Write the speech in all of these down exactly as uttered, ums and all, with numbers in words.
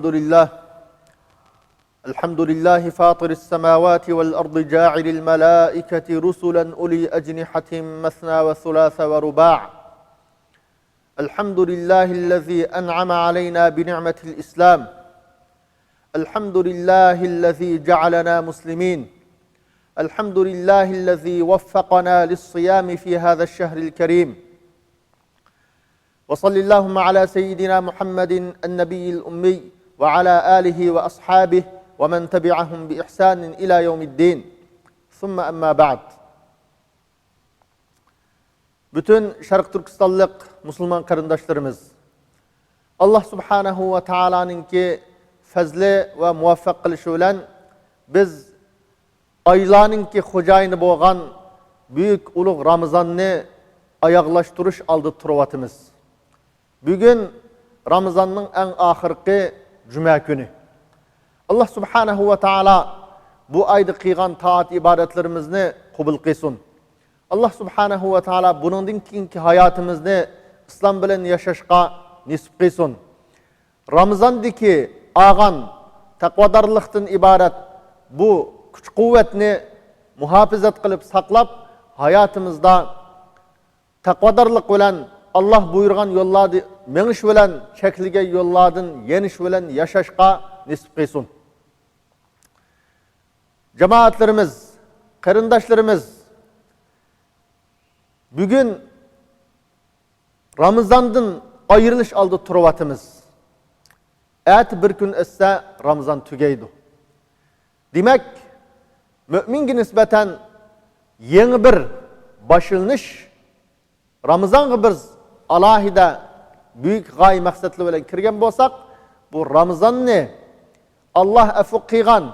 الحمد لله. الحمد لله فاطر السماوات والأرض جاعل الملائكة رسلا أولي أجنحة مثنى وثلاث ورباع. الحمد لله الذي أنعم علينا بنعمة الإسلام. الحمد لله الذي جعلنا مسلمين. الحمد لله الذي وفقنا للصيام في هذا الشهر الكريم. وصل اللهم على سيدنا محمد النبي الأمي وعلى آله وأصحابه ومن تبعهم بإحسان إلى يوم الدين. ثم أما بعد. پۈتۈن شەرقىي تۈركىستانلىق مۇسۇلمان قېرىنداشلىرىمىز، ئاللا سۇبھانەھۇ ۋە تائالانىڭكى پەزلى ۋە مۇۋەپپەق قىلىشى بىلەن بىز ئايلارنىڭكى خوجايىنى بولغان بۈيۈك ئۇلۇغ رامىزاننى ئاياغلاشتۇرۇش ئالدىدا تۇرۇۋاتىمىز. بۈگۈن رامىزاننىڭ ئەڭ ئاخىرقى جۈمە كۈنى. ئاللا سۇبھانەھۇ ۋە تائالا بۇ ئايدا قىلغان تائەت ئىبادەتلىرىمىزنى قوبۇل قىلسۇن. ئاللا سۇبھانەھۇ ۋە تائالا بۇنىڭدىن كېيىنكى ھاياتىمىزنى ئىسلام بىلەن ياشاشقا نېسىپ قىلسۇن. رامىزاندىكى ئالغان تەقۋادارلىقتىن ئىبارەت بۇ كۈچ-قۇۋۋەتنى مۇھاپىزەت قىلىپ ساقلاپ، ھاياتىمىزدا تەقۋادارلىق بىلەن، ئاللا بۇيرۇغان يوللاردا مېڭىش بىلەن، چەكلىگەن يوللاردىن يېنىش بىلەن ياشاشقا نېسىپ قىلسۇن. جامائەتلىرىمىز، قېرىنداشلىرىمىز، بۈگۈن رامىزاندىن ئايرىلىش ئالدىدا تۇرۇۋاتىمىز. ئەتە بىر كۈن ئۆتسە، رامىزان تۈگەيدۇ. دېمەك، مۆمىنگە نىسبەتەن يېڭى بىر باشلىنىش، رامىزانغا بىز ئالاھىدە بۈيۈك غايە مەقسەتلەر بىلەن كىرگەن بولساق، بۇ رامىزاننى ئاللا ئەپۇ قىلغان،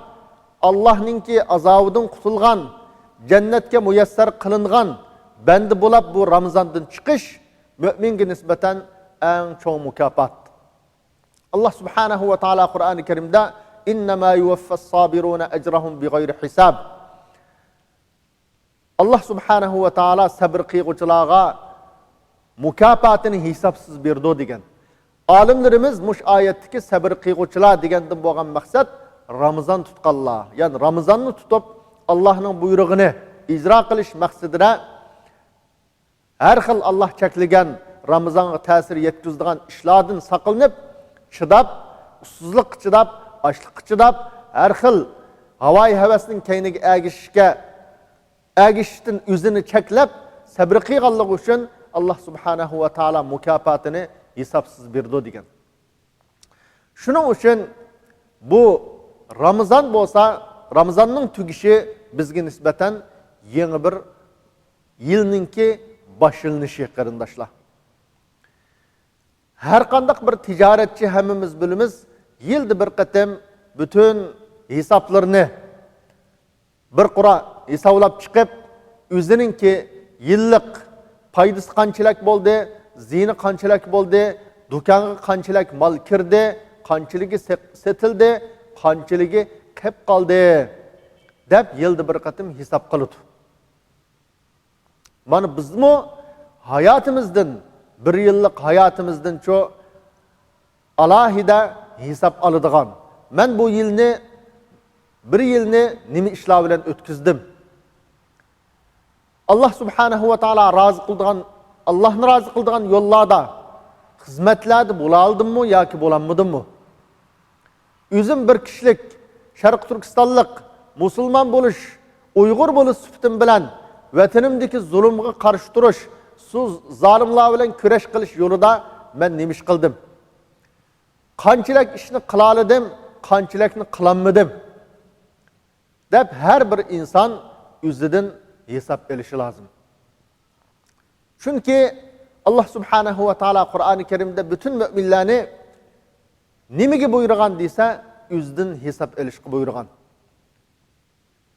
ئاللانىڭكى ئازابىدىن قۇتۇلغان، جەننەتكە مۇيەسسەر قىلىنغان بەندە بولاپ بۇ رامىزاندىن چىقىش مۆمىنگە نىسبەتەن ئەڭ چوڭ مۇكاپات. ئاللا سۇبھانەھۇ ۋە تائالا قۇرئانى كەرىمدە، «إنما يوفى الصابرون أجرهم بغير حساب». ئاللا سۇبھانەھۇ ۋە تائالا سەبر قىلغۇچىلارغا مۇكاپاتىنى ھېسابسىز بېرىدۇ دېگەن. ئالىملىرىمىز مۇشۇ ئايەتتىكى سەبر قىلغۇچىلار دېگەندىن بولغان مەقسەت رامىزان تۇتقانلار، يەنى رامىزاننى تۇتۇپ، ئاللانىڭ بۇيرۇقىنى ئىجرا قىلىش مەقسىتىدە ھەر خىل ئاللا چەكلىگەن رامىزانغا تەسىر يەتكۈزىدىغان ئىشلاردىن ساقلىنىپ، چىداپ، ئۇسسۇزلۇققا چىداپ، ئاچلىققا چىداپ، ھەر خىل ھاۋايى ھەۋەسنىڭ كەينىگە ئەگىشىشكە، ئەگىشىشتىن ئۆزىنى چەكلەپ، سەبرى قىلغانلىقى ئۈچۈن ئاللا سۇبھانەھۇ ۋە تائالا مۇكاپاتىنى ھېسابسىز بېرىدۇ دېگەن. شۇنىڭ ئۈچۈن بۇ رامىزان بولسا، رامىزاننىڭ تۈگىشى بىزگە نىسبەتەن يېڭى بىر يىلنىڭكى باشلىنىشى، قېرىنداشلار. ھەر قانداق بىر تىجارەتچى ھەممىمىز بىلىمىز، يىلدا بىر قېتىم پۈتۈن ھېسابلىرىنى بىر قۇرا ھېسابلاپ چىقىپ، ئۆزىنىڭكى يىللىق پايدىسى قانچىلىك بولدى، زىيىنى قانچىلىك بولدى، دۇكانغا قانچىلىك مال كىردى، قانچىلىكى سېق-، سېتىلدى، قانچىلىكى قېپ قالدى، دەپ يىلدا بىر قېتىم ھېساب قىلىدۇ. مانا بىزمۇ ھاياتىمىزدىن، بىر يىللىق ھاياتىمىزدىنچۇ ئالاھىدە ھېساب ئالىدىغان، مەن بۇ يىلنى، بىر يىلنى نېمە ئىشلار بىلەن ئۆتكۈزدۈم؟ ئاللا سۇبھانەھۇ ۋە تائالا رازى قىلىدىغان، ئاللانى رازى قىلىدىغان يوللاردا، خىزمەتلەردە بولالىدىممۇ ياكى بولالمىدىممۇ؟ ئۆزۈم بىر كىشىلىك شەرقىي تۈركىستانلىق مۇسۇلمان بولۇش، ئۇيغۇر بولۇش سۈپىتىم بىلەن ۋەتىنىمدىكى زۇلۇمغا قارشى تۇرۇش، سۇ زالىملار بىلەن كۈرەش قىلىش يولىدا مەن نېمە ئىش قىلدىم؟ قانچىلىك ئىشنى قىلالىدىم، قانچىلىكنى قىلالمىدىم؟ دەپ ھەر بىر ئىنسان ئۆزىدىن ھېساب ئېلىشى لازىم. چۈنكى ئاللا سۇبھانەھۇ ۋە تائالا قۇرئانى كەرىمدە پۈتۈن مۆمىنلەرنى نېمىگە بۇيرۇغان دېسە، ئۆزىدىن ھېساب ئېلىشقا بۇيرۇغان.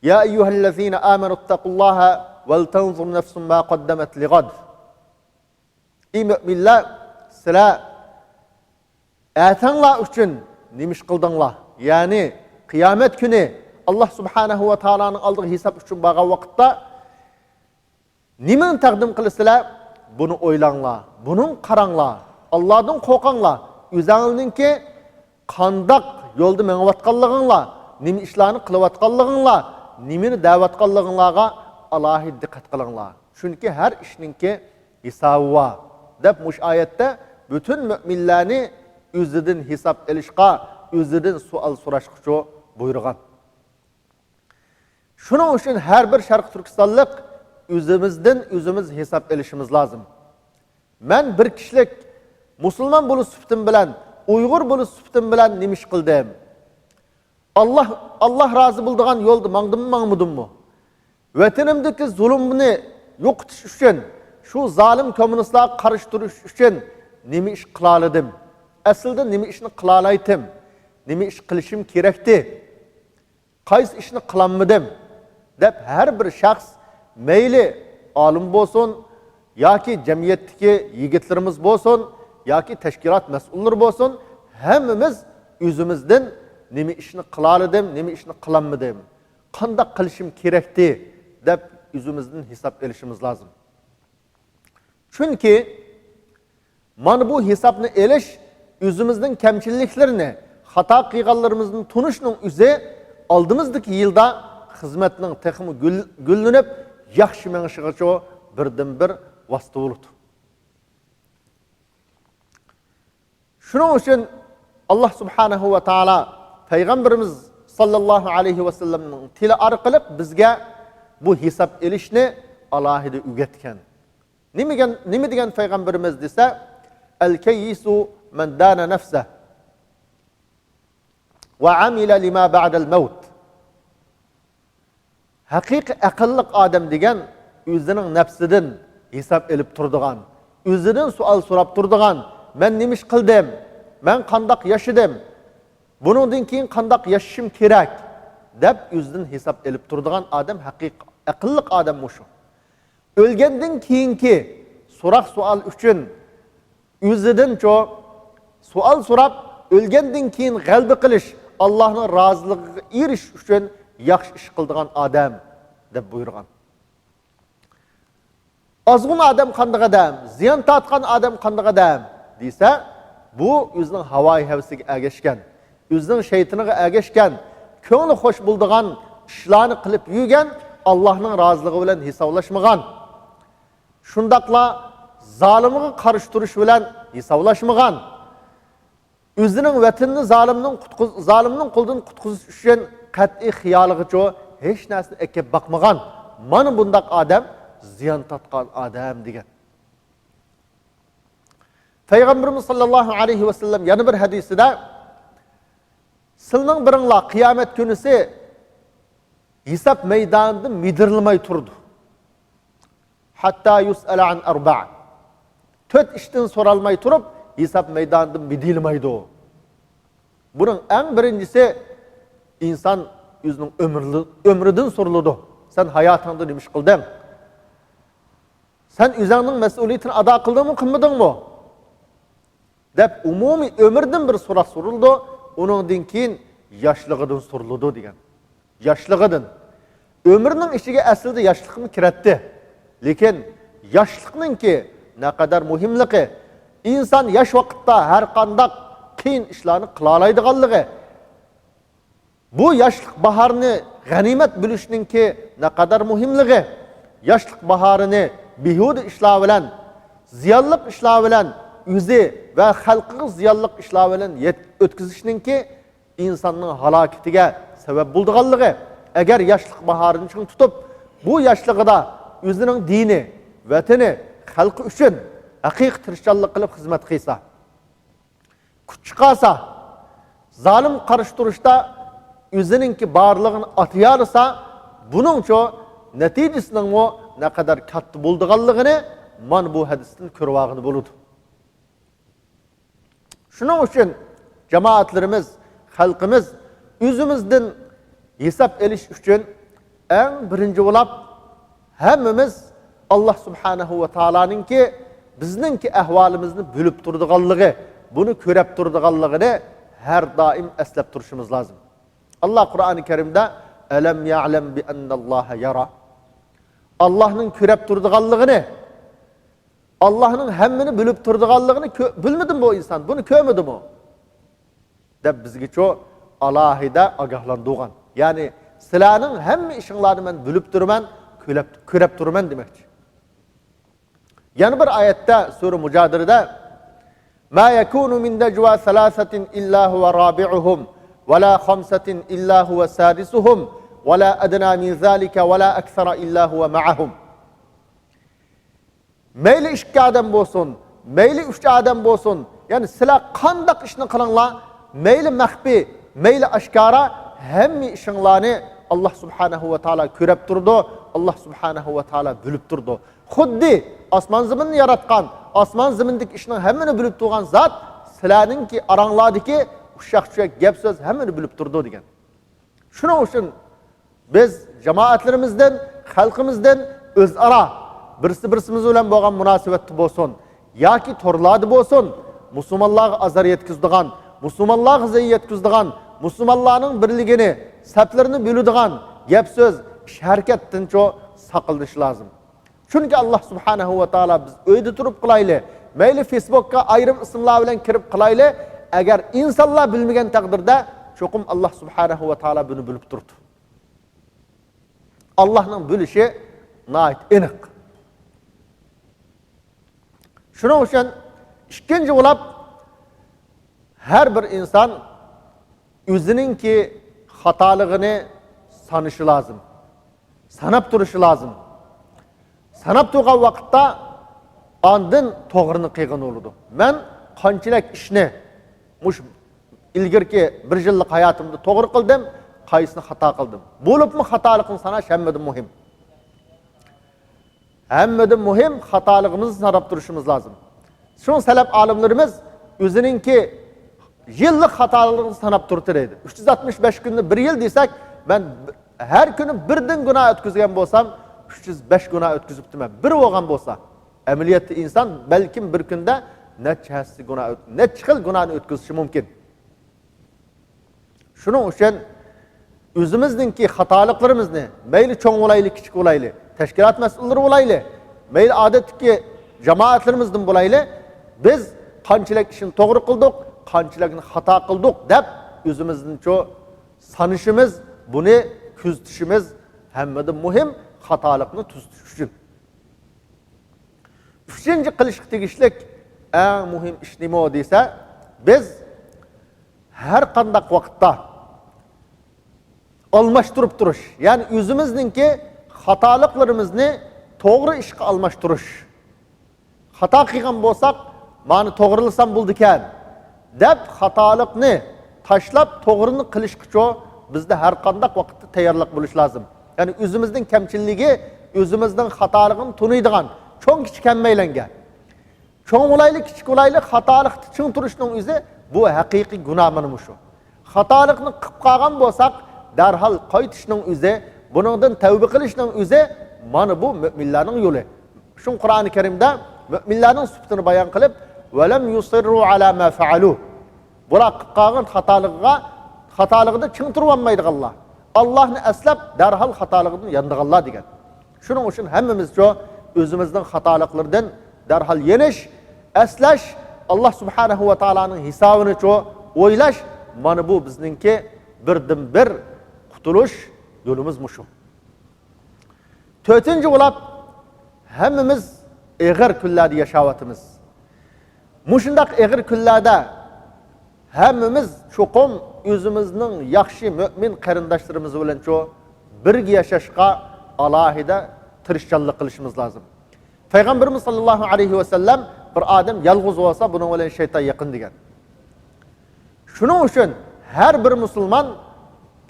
يا أيها الذين آمنوا اتقوا الله ولتنظر نفس ما قدمت لغد. ئەي مۆمىنلەر، سىلەر ئەتەڭلار ئۈچۈن نېمە ئىش قىلدىڭلار؟ يەنى قىيامەت كۈنى ئاللا سۇبھانەھۇ ۋە تائالانىڭ ئالدىغا ھېساب ئۈچۈن بارغان ۋاقىتتا نېمىنى تەقدىم قىلىسىلەر؟ بۇنى ئويلاڭلار، بۇنىڭغا قاراڭلار، ئاللادىن قورقۇڭلار. ئۆزەڭلارنىڭكى قانداق يولدا مېڭىۋاتقانلىقىڭلار، نېمە ئىشلارنى قىلىۋاتقانلىقىڭلار، نېمىنى دەۋاتقانلىقىڭلارغا ئالاھىدە دىققەت قىلىڭلار. چۈنكى ھەر ئىشنىڭكى ھېسابى بار، دەپ مۇشۇ ئايەتتە پۈتۈن مۆمىنلەرنى ئۆزىدىن ھېساب ئېلىشقا، ئۆزىدىن سوئال سوراشقىچۇ بۇيرۇغان. شۇنىڭ ئۈچۈن ھەر بىر شەرقىي تۈركىستانلىق ئۆزىمىزدىن ئۆزىمىز ھېساب ئېلىشىمىز لازىم. مەن بىر كىشىلىك مۇسۇلمان بولۇش سۈپىتىم بىلەن، ئۇيغۇر بولۇش سۈپىتىم بىلەن نېمە ئىش قىلدىم؟ ئاللاھ، ئاللاھ رازى بولىدىغان يولدا ماڭدىممۇ، ماڭمىدىممۇ؟ ۋەتىنىمدىكى زۇلۇمنى يوقىتىش ئۈچۈن، شۇ زالىم كوممۇنىستلارغا قارشى تۇرۇش ئۈچۈن نېمە ئىش قىلالىدىم؟ ئەسلىدە نېمە ئىشنى قىلالايتتىم؟ نېمە ئىش قىلىشىم كېرەكتى؟ قايسى ئىشنى قىلالمىدىم؟ دەپ ھەر بىر شەخس، مەيلى ئالىم بولسۇن، ياكى جەمئىيەتتىكى يىگىتلىرىمىز بولسۇن، ياكى تەشكىلات مەسئۇللىرى بولسۇن، ھەممىمىز ئۆزىمىزدىن نېمە ئىشنى قىلالىدىم، نېمە ئىشنى قىلالمىدىم، قانداق قىلىشىم كېرەكتى، دەپ ئۆزىمىزدىن ھېساب ئېلىشىمىز لازىم. چۈنكى مانا بۇ ھېسابنى ئېلىش، ئۆزىمىزنىڭ كەمچىلىكلىرىنى، خاتا قىلغانلىرىمىزنى تونۇشنىڭ ئۆزى ئالدىمىزدىكى يىلدا خىزمەتنىڭ تېخىمۇ گۈل-، گۈللىنىپ، ياخشى مېڭىشىغىچۇ بىردىنبىر ۋاسىتە بولىدۇ. شۇنىڭ ئۈچۈن ئاللاھ سۇبھانەھۇ ۋە تائالا پەيغەمبىرىمىز ساللاللاھۇ ئەلەيھى ۋەسەللەمنىڭ تىلى ئارقىلىق بىزگە بۇ ھېساب ئېلىشنى ئالاھىدە ئۆگەتكەن. نېمىگەن-، نېمە دېگەن پەيغەمبىرىمىز دېسە، «ئەل كەييىسۇ مەن دانە نەفسە ۋە ئەمىلە لىما بەئدەل مەۋت.» ھەقىقىي ئەقىللىق ئادەم دېگەن ئۆزىنىڭ نەپسىدىن ھېساب ئېلىپ تۇرىدىغان، ئۆزىدىن سوئال سوراپ تۇرىدىغان، مەن نېمە ئىش قىلدىم؟ مەن قانداق ياشىدىم؟ بۇنىڭدىن كېيىن قانداق ياشىشىم كېرەك؟ دەپ ئۆزىدىن ھېساب ئېلىپ تۇرىدىغان ئادەم ھەقىقىي ئەقىللىق ئادەم مۇشۇ. ئۆلگەندىن كېيىنكى سوراق سوئال ئۈچۈن ئۆزىدىنچۇ سوئال سوراپ، ئۆلگەندىن كېيىن غەلىبە قىلىش، ئاللاھنىڭ رازىلىقىغا ئېرىشىش ئۈچۈن ياخشى ئىش قىلىدىغان ئادەم، دەپ بۇيرۇغان. ئازغۇن ئادەم قانداق ئادەم، زىيان تارتقان ئادەم قانداق ئادەم دېسە، بۇ ئۆزىنىڭ ھاۋايى ھەۋىسىگە ئەگەشكەن، ئۆزىنىڭ شەيتىنىغا ئەگەشكەن، كۆڭلى خوش بولىدىغان ئىشلارنى قىلىپ يۈرگەن، ئاللاھنىڭ رازىلىقى بىلەن ھېسابلاشمىغان، شۇنداقلا زالىمغا قارشى تۇرۇش بىلەن ھېسابلاشمىغان، ئۆزىنىڭ ۋەتىنىنى زالىمنىڭ قۇتقۇز-، زالىمنىڭ قولىدىن قۇتقۇزۇش ئۈچۈن قەتئىي خىيالىغىچۇ ھېچ نەرسىنى ئەكەپ باقمىغان، مانا بۇنداق ئادەم زىيان تارتقان ئادەم دېگەن. پەيغەمبىرىمىز ساللاللاھۇ ئەلەيھى ۋەسەللەم يەنە بىر ھەدىسىدە، سىلىنىڭ بىرىڭلار قىيامەت كۈنىسى ھېساب مەيدانىدا مىدىرلىماي تۇرىدۇ. ھەتتا يۇسئەلە ئەن ئەربەئ. تۆت ئىشتىن سورالماي تۇرۇپ، ھېساب مەيدانىدا مىدىرلىمايدۇ. بۇنىڭ ئەڭ بىرىنچىسى، ئىنسان ئۆزىنىڭ ئۆمرى-، ئۆمرىدىن سورىلىدۇ. سەن ھاياتىڭدا نېمە ئىش قىلدىڭ؟ سەن ئۆزۈڭنىڭ مەسئۇلىيىتىنى ئادا قىلدىڭمۇ، قىلمىدىڭمۇ؟ دەپ ئومۇمىي ئۆمرىدىن بىر سوراق سورىلىدۇ، ئۇنىڭدىن كېيىن ياشلىقىدىن سورىلىدۇ دېگەن. ياشلىقىدىن. ئۆمرىنىڭ ئىچىگە ئەسلىدە ياشلىقمۇ كىرەتتى. لېكىن ياشلىقنىڭكى نەقەدەر مۇھىملىقى، ئىنسان ياش ۋاقىتتا ھەر قانداق قىيىن ئىشلارنى قىلالايدىغانلىقى، بۇ ياشلىق باھارنى غەنىيمەت بىلىشنىڭكى نەقەدەر مۇھىملىقى، ياشلىق باھارىنى بىھۇدە ئىشلار بىلەن، زىيانلىق ئىشلار بىلەن، ئۆزى ۋە خەلقىگە زىيانلىق ئىشلار بىلەن يەت-، ئۆتكۈزۈشنىڭكى ئىنساننىڭ ھالاكىتىگە سەۋەب بولىدىغانلىقى، ئەگەر ياشلىق باھارىنى چىڭ تۇتۇپ، بۇ ياشلىقىدا ئۆزىنىڭ دىنى، ۋەتىنى، خەلقى ئۈچۈن ھەقىقىي تىرىشچانلىق قىلىپ خىزمەت قىلسا، كۈچ چىقارسا، زالىمغا قارشى تۇرۇشتا ئۆزىنىڭكى بارلىقىنى ئاتىيالىسا، بۇنىڭچۇ نەتىجىسىنىڭمۇ نەقەدەر كاتتا بولىدىغانلىقىنى مانا بۇ ھەدىستىن كۆرۈۋالغىلى بولىدۇ. شۇنىڭ ئۈچۈن جامائەتلىرىمىز، خەلقىمىز ئۆزىمىزدىن ھېساب ئېلىش ئۈچۈن ئەڭ بىرىنچى بولاپ ھەممىمىز ئاللا سۇبھانەھۇ ۋە تائالانىڭكى بىزنىڭكى ئەھۋالىمىزنى بىلىپ تۇرىدىغانلىقى، بۇنى كۆرەپ تۇرىدىغانلىقىنى ھەر دائىم ئەسلەپ تۇرۇشىمىز لازىم. ئاللا قۇرئانى كەرىمدە، «ئەلەم يەئلەم بىئەننەللاھە يەرا.» ئاللانىڭ كۆرەپ تۇرىدىغانلىقىنى، ئاللانىڭ ھەممىنى بىلىپ تۇرىدىغانلىقىنى كۆ-، بىلمىدىمۇ بۇ ئىنسان؟ بۇنى كۆرمىدىمۇ؟ دەپ بىزگىچۇ ئالاھىدە ئاگاھلاندۇرغان. يەنى سىلەرنىڭ ھەممە ئىشىڭلارنى مەن بىلىپ تۇرىمەن، كۆرەپ، كۆرەپ تۇرىمەن دېمەكچى. يەنە بىر ئايەتتە سۈرە مۇجادىلىدە، ما يكون من نجوى ثلاثة إلا هو رابعهم ولا خمسة إلا هو سادسهم ولا أدنى من ذلك ولا أكثر إلا هو معهم. مەيلى ئىككى ئادەم بولسۇن، مەيلى ئۈچ ئادەم بولسۇن، يەنى سىلەر قانداق ئىشنى قىلىڭلار، مەيلى مەخپىي، مەيلى ئاشكارا، ھەممە ئىشىڭلارنى ئاللا سۇبھانەھۇ ۋە تائالا كۆرەپ تۇرىدۇ، ئاللا سۇبھانەھۇ ۋە تائالا بىلىپ تۇرىدۇ. خۇددى ئاسمان زېمىننى ياراتقان، ئاسمان زېمىندىكى ئىشنىڭ ھەممىنى بىلىپ تۇرغان زات سىلەرنىڭكى ئاراڭلاردىكى ئۇششاق چۈشەك گەپ سۆز ھەممىنى بىلىپ تۇرىدۇ دېگەن. شۇنىڭ ئۈچۈن بىز جامائەتلىرىمىزدىن، خەلقىمىزدىن ئۆزئارا بىرسى بىرسىمىز بىلەن بولغان مۇناسىۋەتتە بولسۇن ياكى تورلاردا بولسۇن، مۇسۇلمانلارغا ئازار يەتكۈزىدىغان، مۇسۇلمانلارغا زىيان يەتكۈزىدىغان، مۇسۇلمانلارنىڭ بىرلىكىنى، سەپلىرىنى بۆلىدىغان گەپ سۆز، ئىش ھەرىكەتتىنچۇ ساقلىنىش لازىم. چۈنكى ئاللا سۇبھانەھۇ ۋە تائالا بىز ئۆيدە تۇرۇپ قىلايلى، مەيلى فېيسبوكقا ئايرىم ئىسىملار بىلەن كىرىپ قىلايلى، ئەگەر ئىنسانلار بىلمىگەن تەقدىردە، چوقۇم ئاللا سۇبھانەھۇ ۋە تائالا بۇنى بىلىپ تۇرىدۇ. ئاللانىڭ بىلىشى ناھايىتى ئېنىق. شۇنىڭ ئۈچۈن ئىككىنچى بولاپ، ھەر بىر ئىنسان ئۆزىنىڭكى خاتالىقىنى سانىشى لازىم. ساناپ تۇرۇشى لازىم. ساناپ تۇرغان ۋاقىتتا ئاندىن توغرىنى قىلغىنى بولىدۇ. مەن قانچىلىك ئىشنى مۇشۇ ئىلگىرىكى بىر يىللىق ھاياتىمدا توغرا قىلدىم، قايسىنى خاتا قىلدىم. بولۇپمۇ خاتالىقنى ساناش ھەممىدىن مۇھىم. ھەممىدىن مۇھىم خاتالىقىمىزنى ساناپ تۇرۇشىمىز لازىم. شۇڭا سەلەپ ئالىملىرىمىز ئۆزىنىڭكى يىللىق خاتالىقىنى ساناپ تۇرىدۇ دەيدۇ. ئۈچ يۈز ئاتمىش بەش كۈننى بىر يىل دېسەك، مەن ھەر كۈنى بىردىن گۇناھ ئۆتكۈزگەن بولسام، ئۈچ يۈز بەش گۇناھ ئۆتكۈزۈپتىمەن. بىر بولغان بولسا، ئەمەلىيەتتە ئىنسان بەلكىم بىر كۈندە نەچچە ھەسسە گۇناھ ئۆت-، نەچچە خىل گۇناھنى ئۆتكۈزۈشى مۇمكىن. شۇنىڭ ئۈچۈن ئۆزىمىزنىڭكى خاتالىقلىرىمىزنى، مەيلى چوڭ بولايلى، كىچىك بولايلى، تەشكىلات مەسئۇللىرى بولايلى، مەيلى ئادەتتىكى جامائەتلىرىمىزدىن بولايلى، بىز قانچىلىك ئىشنى توغرا قىلدۇق، قانچىلىكنى خاتا قىلدۇق دەپ ئۆزىمىزنىچۇ سانىشىمىز، بۇنى كۆزىتىشىمىز ھەممىدىن مۇھىم خاتالىقنى تۈزىتىش ئۈچۈن. ئۈچىنچى قىلىشقا تېگىشلىك ئەڭ مۇھىم ئىش نېمە دېسە، بىز ھەر قانداق ۋاقىتتا ئالماشتۇرۇپ تۇرۇش، يەنى ئۆزىمىزنىڭكى خاتالىقلىرىمىزنى توغرا ئىشقا ئالماشتۇرۇش. خاتا قىلغان بولساق، مانا توغرىلىسام بولىدىكەن، دەپ خاتالىقنى تاشلاپ، توغرىنى قىلىشقىچۇ بىزدە ھەر قانداق ۋاقىتتا تەييارلىق بولۇش لازىم. يەنى ئۆزىمىزنىڭ كەمچىللىكى، ئۆزىمىزنىڭ خاتالىقىنى تونۇيدىغان، چوڭ كىچىك ھەممەيلەنگەن. چوڭ بولايلى، كىچىك بولايلى، خاتالىقتا چىڭ تۇرۇشنىڭ ئۆزى بۇ ھەقىقىي گۇناھ مانا مۇشۇ. خاتالىقنى قىلىپ قالغان بولساق، دەرھال قايتىشنىڭ ئۆزى، بۇنىڭدىن تەۋبە قىلىشنىڭ ئۆزى مانا بۇ مۆمىنلەرنىڭ يولى. شۇڭا قۇرئانى كەرىمدە مۆمىنلەرنىڭ سۈپىتىنى بايان قىلىپ، ولم يصروا على ما فعلوا. بۇلار قىلىپ قالغان خاتالىقىغا، خاتالىقىدا چىڭ تۇرۇۋالمايدىغانلار، ئاللاھنى ئەسلەپ، دەرھال خاتالىقىدىن يانىدىغانلار دېگەن. شۇنىڭ ئۈچۈن ھەممىمىزچۇ ئۆزىمىزنىڭ خاتالىقلىرىدىن دەرھال يېنىش، ئەسلەش، ئاللا سۇبھانەھۇ ۋە تائالانىڭ ھېسابىنىچۇ ئويلاش، مانا بۇ بىزنىڭكى بىردىنبىر قۇتۇلۇش يولىمىز مۇشۇ. تۆتىنچى بولاپ، ھەممىمىز ئېغىر كۈنلەردە ياشاۋاتىمىز. مۇشۇنداق ئېغىر كۈنلەردە ھەممىمىز چوقۇم ئۆزىمىزنىڭ ياخشى مۆمىن قېرىنداشلىرىمىز بىلەنچۇ بىرگە ياشاشقا ئالاھىدە تىرىشچانلىق قىلىشىمىز لازىم. پەيغەمبىرىمىز ساللاللاھۇ ئەلەيھى ۋەسەللەم، بىر ئادەم يالغۇز بولسا، بۇنىڭ بىلەن شەيتان يېقىن دېگەن. شۇنىڭ ئۈچۈن ھەر بىر مۇسۇلمان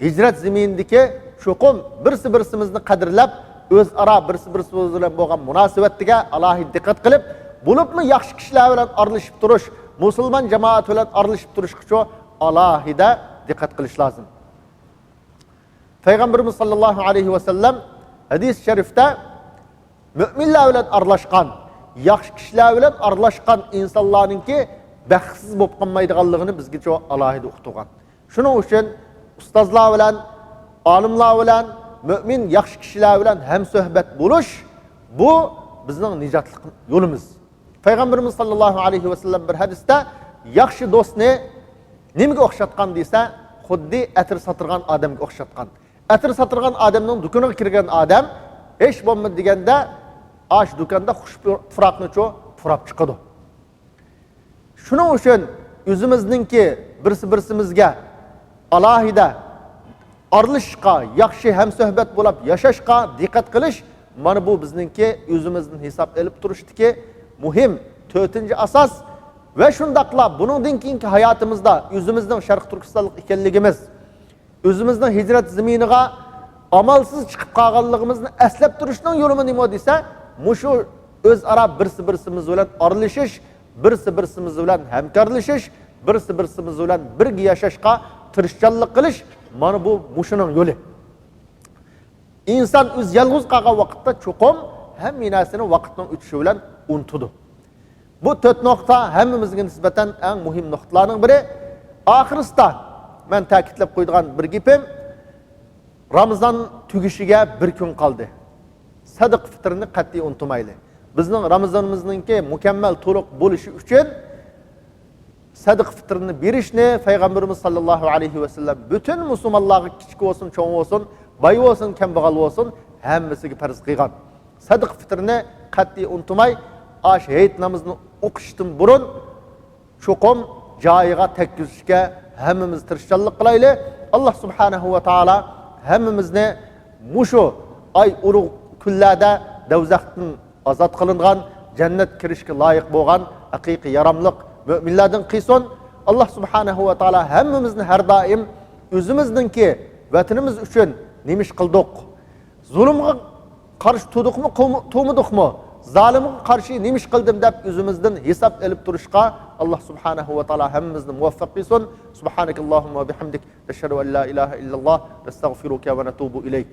ھىجرەت زېمىنىدىكى چوقۇم بىرسى بىرسىمىزنى قەدىرلەپ، ئۆزئارا بىرسى بىرسىمىز بىلەن بولغان مۇناسىۋەتكە ئالاھىدە دىققەت قىلىپ، بولۇپمۇ ياخشى كىشىلەر بىلەن ئارىلىشىپ تۇرۇش، مۇسۇلمان جامائەت بىلەن ئارىلىشىپ تۇرۇشقىچۇ ئالاھىدە دىققەت قىلىش لازىم. پەيغەمبىرىمىز ساللاللاھۇ ئەلەيھى ۋەسەللەم ھەدىس شەرىفتە مۆمىنلەر بىلەن ئارىلاشقان، ياخشى كىشىلەر بىلەن ئارىلاشقان ئىنسانلارنىڭكى بەختسىز بولۇپ قالمايدىغانلىقىنى بىزگىچۇ ئالاھىدە ئۇقتۇرغان. شۇنىڭ ئۈچۈن ئۇستازلار بىلەن، ئالىملار بىلەن، مۆمىن ياخشى كىشىلەر بىلەن ھەمسۆھبەت بولۇش، بۇ بىزنىڭ نىجاتلىق يولىمىز. پەيغەمبىرىمىز ساللاللاھۇ ئەلەيھى ۋەسەللەم بىر ھەدىستە، ياخشى دوستنى نېمىگە ئوخشاتقان دېسە، خۇددى ئەتىر ساتىدىغان ئادەمگە ئوخشاتقان. ئەتىر ساتىدىغان ئادەمنىڭ دۇكىنىغا كىرگەن ئادەم ھېچ بولمىدى دېگەندە، ئاشۇ دۇكاندا خۇش پۇراقنىچۇ پۇراپ چىقىدۇ. شۇنىڭ ئۈچۈن ئۆزىمىزنىڭكى بىرسى بىرسىمىزگە ئالاھىدە ئارىلىشىشقا، ياخشى ھەمسۆھبەت بولۇپ ياشاشقا دىققەت قىلىش، مانا بۇ بىزنىڭكى ئۆزىمىزدىن ھېساب ئېلىپ تۇرۇشتىكى مۇھىم تۆتىنچى ئاساس. ۋە شۇنداقلا بۇنىڭدىن كېيىنكى ھاياتىمىزدا ئۆزىمىزنىڭ شەرقىي تۈركىستانلىق ئىكەنلىكىمىز، ئۆزىمىزنىڭ ھىجرەت زېمىنىغا ئامالسىز چىقىپ قالغانلىقىمىزنى ئەسلەپ تۇرۇشنىڭ يولىمۇ نېمە دېسە، مۇشۇ ئۆزئارا بىرسى بىرسىمىز بىلەن ئارىلىشىش، بىرسى بىرسىمىز بىلەن ھەمكارلىشىش، بىرسى بىرسىمىز بىلەن بىرگە ياشاشقا تىرىشچانلىق قىلىش، مانا بۇ مۇشۇنىڭ يولى. ئىنسان ئۆزى يالغۇز قالغان ۋاقىتتا چوقۇم ھەممە نەرسىنى ۋاقىتنىڭ ئۆتۈشى بىلەن ئۇنتىدۇ. بۇ تۆت نۇقتا ھەممىمىزگە نىسبەتەن ئەڭ مۇھىم نۇقتىلارنىڭ بىرى. ئاخىرسىدا مەن تەكىتلەپ قويىدىغان بىر گېپىم، رامىزان تۈگىشىگە بىر كۈن قالدى. سەدىقە پىتىرنى قەتئىي ئۇنتۇمايلى. بىزنىڭ رامىزانىمىزنىڭكى مۇكەممەل، تولۇق بولۇشى ئۈچۈن سەدىقە پىتىرنى بېرىشنى پەيغەمبىرىمىز ساللاللاھۇ ئەلەيھى ۋەسەللەم پۈتۈن مۇسۇلمانلارغا، كىچىك بولسۇن، چوڭ بولسۇن، باي بولسۇن، كەمبەغەل بولسۇن، ھەممىسىگە پەرز قىلغان. سەدىقە پىتىرنى قەتئىي ئۇنتۇماي، ئاشۇ ھېيت نامىزىنى ئوقۇشتىن بۇرۇن چوقۇم جايىغا تەگكۈزۈشكە ھەممىمىز تىرىشچانلىق قىلايلى. ئاللا سۇبھانەھۇ ۋە تائالا ھەممىمىزنى مۇشۇ ئاي ئۇلۇغ كۈنلەردە دوزاختىن ئازاد قىلىنغان، جەننەتكە كىرىشكە لايىق بولغان ھەقىقىي ياراملىق مۆمىنلەردىن قىلسۇن. ئاللا سۇبھانەھۇ ۋە تائالا ھەممىمىزنى ھەر دائىم ئۆزىمىزنىڭكى ۋەتىنىمىز ئۈچۈن نېمە ئىش قىلدۇق، زۇلۇمغا قارشى تۇردۇقمۇ، قىلمۇ-، تۇرمىدۇقمۇ، زالىمغا قارشى نېمە ئىش قىلدىم دەپ ئۆزىمىزدىن ھېساب ئېلىپ تۇرۇشقا ئاللا سۇبھانەھۇ ۋە تائالا ھەممىمىزنى مۇۋەپپەق قىلسۇن. سۇبھانەكەللاھۇممە ۋە بىھەمدىك، نەشھەدۇ ئەن لا ئىلاھە ئىللەللاھ، نەستەغفىرۇكە ۋە نەتۇبۇ ئىلەيك.